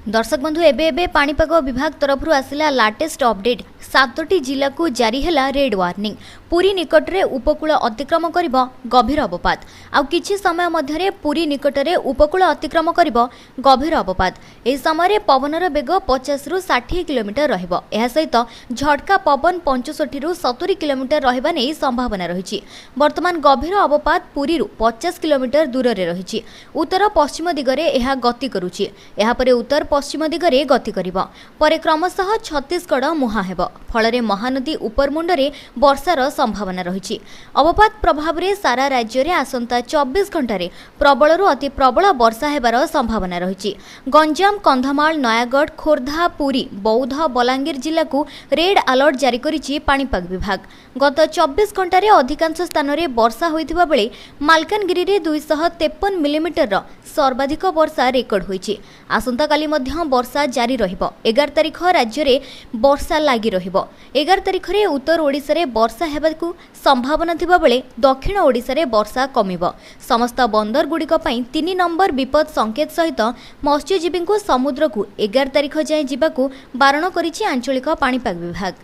ଦର୍ଶକ ବନ୍ଧୁ, ଏବେ ଏବେ ପାଣିପାଗ ବିଭାଗ ତରଫରୁ ଆସିଲା ଲାଟେଷ୍ଟ ଅପଡେଟ୍। 7ଟି ଜିଲ୍ଲାକୁ ଜାରି ହେଲା ରେଡ୍ ୱାର୍ଣ୍ଣିଂ। ପୁରୀ ନିକଟରେ ଉପକୂଳ ଅତିକ୍ରମ କରିବ ଗଭୀର ଅବପାତ। ଆଉ କିଛି ସମୟ ମଧ୍ୟରେ ପୁରୀ ନିକଟରେ ଉପକୂଳ ଅତିକ୍ରମ କରିବ ଗଭୀର ଅବପାତ। ଏହି ସମୟରେ ପବନର ବେଗ 50ରୁ 60 କିଲୋମିଟର ରହିବ। ଏହା ସହିତ ଝଟକା ପବନ 65ରୁ 70 କିଲୋମିଟର ରହିବା ନେଇ ସମ୍ଭାବନା ରହିଛି। ବର୍ତ୍ତମାନ ଗଭୀର ଅବପାତ ପୁରୀରୁ 50 କିଲୋମିଟର ଦୂରରେ ରହିଛି। ଉତ୍ତର ପଶ୍ଚିମ ଦିଗରେ ଏହା ଗତି କରୁଛି। ଏହାପରେ ଉତ୍ତର ପଶ୍ଚିମ ଦିଗରେ ଗତି କରିବ, ପରେ କ୍ରମଶଃ ଛତିଶଗଡ଼ ମୁହାଁ ହେବ। ଫଳରେ ମହାନଦୀ ଉପରମୁଣ୍ଡରେ ବର୍ଷାର ସମ୍ଭାବନା ରହିଛି। ଅବପାତ ପ୍ରଭାବରେ ସାରା ରାଜ୍ୟରେ ଆସନ୍ତା 24 ଘଣ୍ଟାରେ ପ୍ରବଳରୁ ଅତି ପ୍ରବଳ ବର୍ଷା ହେବାର ସମ୍ଭାବନା ରହିଛି। ଗଞ୍ଜାମ, କନ୍ଧମାଳ, ନୟାଗଡ଼, ଖୋର୍ଦ୍ଧା, ପୁରୀ, ବୌଦ୍ଧ, ବଲାଙ୍ଗୀର ଜିଲ୍ଲାକୁ ରେଡ୍ ଆଲର୍ଟ ଜାରି କରିଛି ପାଣିପାଗ ବିଭାଗ। ଗତ 24 ଘଣ୍ଟାରେ ଅଧିକାଂଶ ସ୍ଥାନରେ ବର୍ଷା ହୋଇଥିବା ବେଳେ ମାଲକାନଗିରିରେ 253 ମିଲିମିଟରର ସର୍ବାଧିକ ବର୍ଷା ରେକର୍ଡ ହୋଇଛି। ଆସନ୍ତାକାଲି ମଧ୍ୟ ବର୍ଷା ଜାରି ରହିବ। 11 ତାରିଖ ରାଜ୍ୟରେ ବର୍ଷା ଲାଗି ରହିବ। 11 ତାରିଖରେ ଉତ୍ତର ଓଡ଼ିଶାରେ ବର୍ଷା ହେବାକୁ ସମ୍ଭାବନା ଥିବାବେଳେ ଦକ୍ଷିଣ ଓଡ଼ିଶାରେ ବର୍ଷା କମିବ। ସମସ୍ତ ବନ୍ଦରଗୁଡ଼ିକ ପାଇଁ 3 ନମ୍ବର ବିପଦ ସଙ୍କେତ ସହିତ ମତ୍ସ୍ୟଜୀବୀଙ୍କୁ ସମୁଦ୍ରକୁ 11 ତାରିଖ ଯାଏଁ ଯିବାକୁ ବାରଣ କରିଛି ଆଞ୍ଚଳିକ ପାଣିପାଗ ବିଭାଗ।